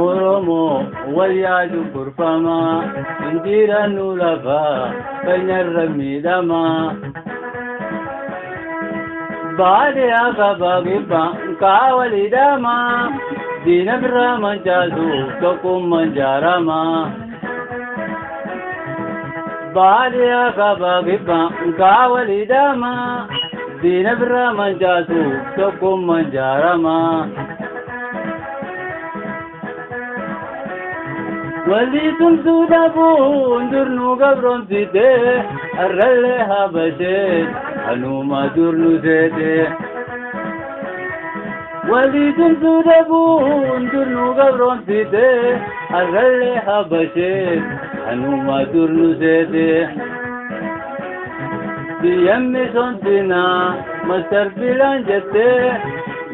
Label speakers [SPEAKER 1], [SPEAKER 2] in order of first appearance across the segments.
[SPEAKER 1] Oromoo wayyaa cunqurfamaa injirannuu lafaa keenyarra miidhamaa. Baadiyyaa kabaa kibbaa kaawwaliidhamaa diina birraa mancaasuuf tokkummaan jaaramaa. Baadiyyaa kabaa kibbaa kaawwaliidhamaa diina birraa mancaasuuf tokkummaan jaaramaa. Walii tumsuu dhabuun durnuu gabroomsite har'allee habashee anuma durnu seete. Walii tumsuu dhabuun durnuu gabroomsite har'allee habashee anuma durnu seete. Biyya misoomsinaa master plan jettee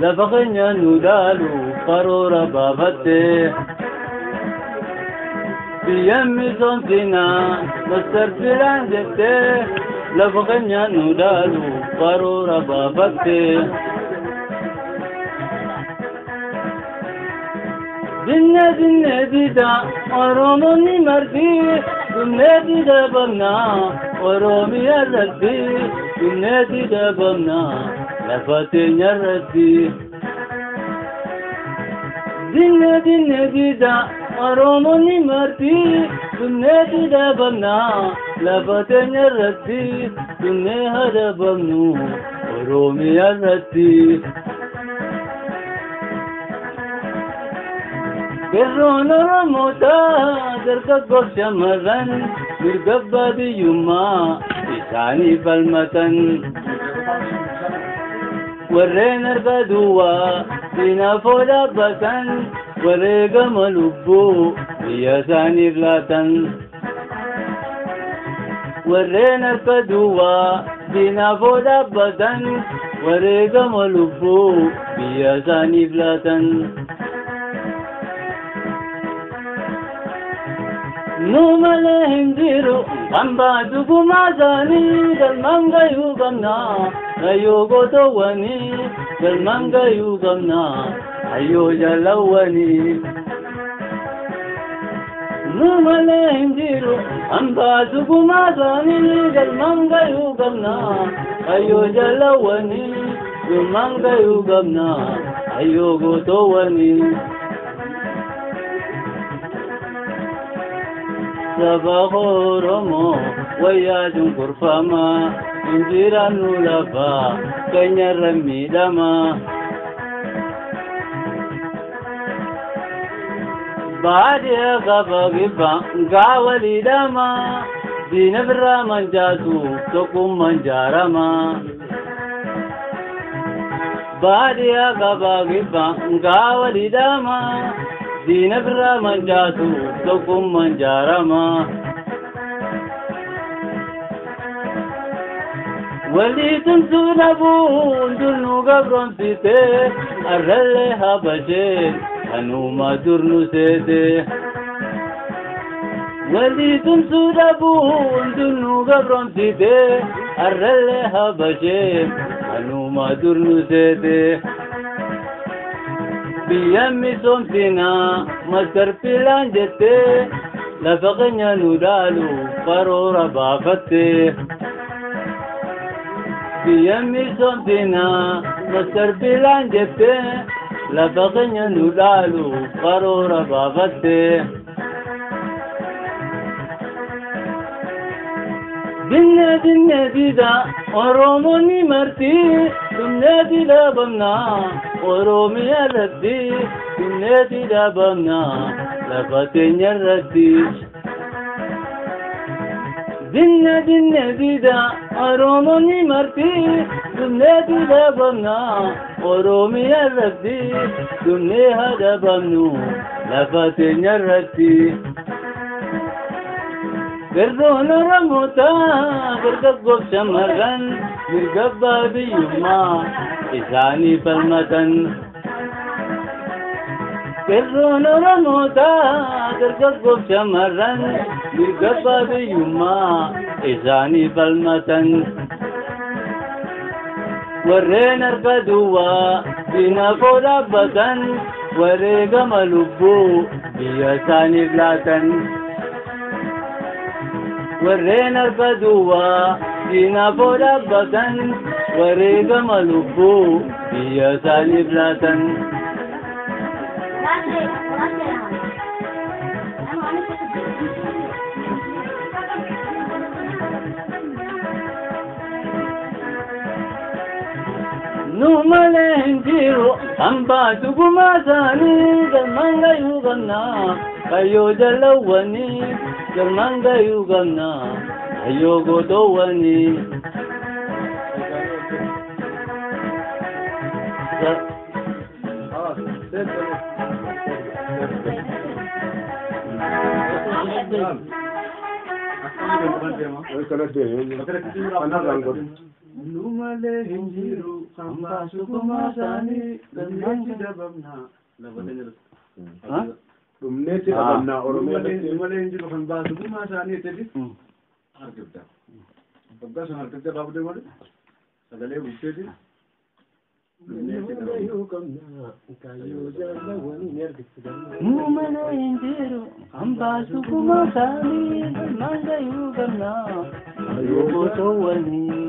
[SPEAKER 1] lafa keenya nu dhaalu karoora baafattee. Biyya misoomsinaa master plan jettee lafa keenya nu dhaalu karoora baafattee. Dinne dinne dida Oromoonni marti dhumnee dida bamnaa Oromiyaa irratti dhumnee dida bamnaa lafa teenya irratti. Dinne dinne dida Oromoonni marti dhumnee dida bamnaa lafa teenya irratti dhumnee hada bamnu Oromiyaa irratti. Qeerroon Oromootaa dargaggoof shamarran mirga abbaa biyyummaa isaanii falmatan. Warreen harka duwwaa diinaaf dhaabbatan wareegama lubbuu biyya isaaniif laatan. Warreen harka duwwaa diinaaf dhaabbatan wareegama lubbuu biyya isaaniif laatan. Nu malee hin jiru kan baatu gumaa isaanii galmaan gayuu qabnaa hayyoo gootowwanii galmaan gayuu qabnaa hayyoo jaalawwanii. Nu malee hin jiru kan baatu gumaa isaanii galmaan gayuu qabnaa hayyoo jaalawwanii galmaan gayuu qabnaa hayyoo gootowwanii. Saba Oromoo wayyaa cunqurfamaa injirannuu lafaa keenyarra miidhamaa. Baadiyyaa gaba kibbaa gaawwaliidhamaa diina birraa mancaasuuf tokkummaan jaaramaa. Baadiyyaa gaba kibbaa gaawwaliidhamaa diina birraa mancaasuuf tokkummaan jaaramaa. Walii tumsuu dhabuun durnuu gabroomsite har'allee habashee anuma durnu seete. Walii tumsuu dhabuun durnuu gabroomsite har'allee habashee anuma durnu seete. Biyya misoomsinaa master plan jettee lafa keenya nu dhaalu karoora baafattee. Biyya misoomsinaa master plan jettee lafa keenya nu dhaalu karoora baafattee. Dinne dinne dida Oromoonni marti dhumnee dida bamnaa Oromiyaa irratti dhumnee dida bamnaa lafa teenya irratti. Dinne dinne dida Oromoonni marti dhumnee dida bamnaa Oromiyaa irratti dhumnee hada bamnu lafa teenya irratti. Qeerroon Oromootaa dargaggoof shamarran mirga abbaa biyyummaa isaanii falmatan. Qeerroon Oromootaa dargaggoof shamarran mirga abbaa biyyummaa isaanii falmatan. Warreen harka duwwaa diinafoo dhaabbatan wareegama lubbuu biyya isaaniif laatan. Warreen harka duwwaa diinafoo dhaabbatan wareegama lubbuu biyya isaaniif laatan. Nu malee hin jiru hambaa dhugumaa isaanii galmaan gayuu qabnaa kayyoo jalawwanii galmaan gayuu qabnaa kayyoo gootoowwanii. Nu malee hin jiru hambaa dhugumaa isaanii galmaan
[SPEAKER 2] Dabamnaa.
[SPEAKER 3] Dhumneetti dhabamnaa Oromiyaa.
[SPEAKER 2] Nu malee hin jiru kan baasu gumaa isaanii itti harkifta. Waggaa sun harkifta baafdee malee sagalee bulcheeti. Dhumneetti dhabamnaa.
[SPEAKER 1] Nu malee hin jiru hambaa dhugumaa isaanii galmaan gayuu qabnaa kayyoo gootoowwanii.